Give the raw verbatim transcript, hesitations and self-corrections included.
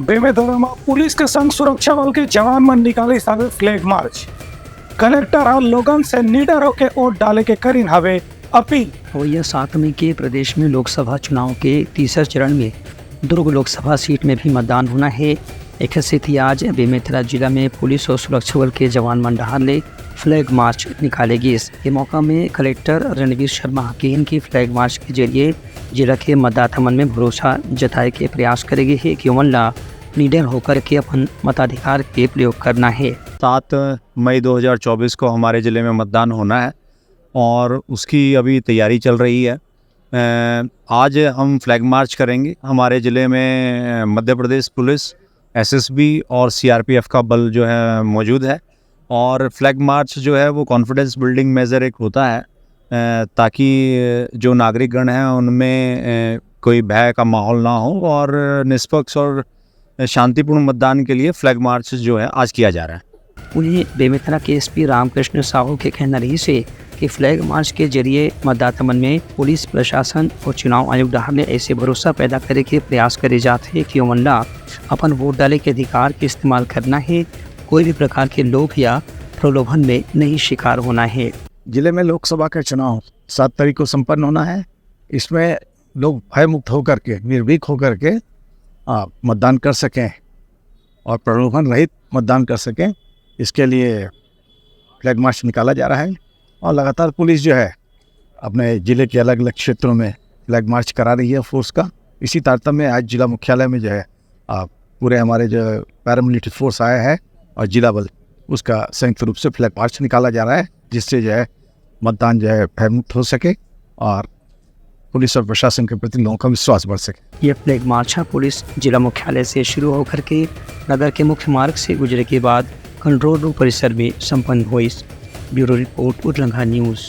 बेमेतरा म पुलिस के संग सुरक्षा बल के जवान मन निकालिस हवे फ्लैग मार्च। कलेक्टर ह लोगन से निडर होके वोट डाले के करिन हवे अपील। अवइया सात मई के प्रदेश में लोकसभा चुनाव के तीसर चरण में दुर्ग लोकसभा सीट में भी मतदान होना हे। एखर सेती आज बेमेतरा जिला में पुलिस अउ सुरक्षा बल के जवान मन डहार ले फ्लैग मार्च निकाले गिस। ए मौका में कलेक्टर रणवीर शर्मा ह किहिन कि फ्लैग मार्च के जरिए जिला के मतदाता मन में भरोसा जताए के प्रयास करे गे हे कि ओमन ला निडर होकर के अपन मताधिकार के प्रयोग करना हे। सात मई दो हज़ार चौबीस को हमारे ज़िले में मतदान होना है और उसकी अभी तैयारी चल रही है। अ, आज हम फ्लैग मार्च करेंगे। हमारे ज़िले में, अ, मध्य प्रदेश पुलिस, एसएसबी और सीआरपीएफ का बल जो है मौजूद है और फ्लैग मार्च जो है वो कॉन्फिडेंस बिल्डिंग मेजर एक होता है, अ, ताकि जो नागरिकगण हैं उनमें, अ, कोई भय का माहौल ना हो और निष्पक्ष और शांतिपूर्ण मतदान के लिए फ्लैग मार्च जो है आज किया जा रहा है। उहें, बेमेतरा के एसपी रामकृष्ण साहू के कहना रहिस हे कि फ्लैग मार्च के जरिए मतदाता मन में पुलिस प्रशासन अउ चुनाव आयोग डहार ले ऐसे भरोसा पैदा करे के प्रयास करे जात हे कि ओमन ला अपन वोट डाले के अधिकार के इस्तेमाल करना हे, कोई भी प्रकार के लोभ या प्रलोभन में नहीं शिकार होना हे। जिले में लोकसभा का चुनाव सात तारीख को संपन्न होना है। इसमें लोग भयमुक्त होकर के, निर्भीक होकर के, आ, मतदान कर सकें और प्रलोभन रहित मतदान कर सकें, इसके लिए फ्लैग मार्च निकाला जा रहा है। और लगातार पुलिस जो है अपने ज़िले के अलग-अलग क्षेत्रों में फ्लैग मार्च करा रही है फोर्स का। इसी तारतम्य में आज जिला मुख्यालय में जो है, आ, पूरे हमारे जो पैरामिलिट्री फोर्स आया है और जिला बल, उसका संयुक्त रूप से फ्लैग मार्च निकाला जा रहा है, जिससे जो है मतदान जो है भयमुक्त हो सके और पुलिस और प्रशासन के प्रति लोगों का विश्वास बढ़ सके। ये फ्लैग मार्च ह पुलिस जिला मुख्यालय से शुरू होकर के नगर के मुख्य मार्ग से गुजरे के बाद कंट्रोल रूम परिसर में संपन्न होइस। ब्यूरो रिपोर्ट, उरलंघा न्यूज़।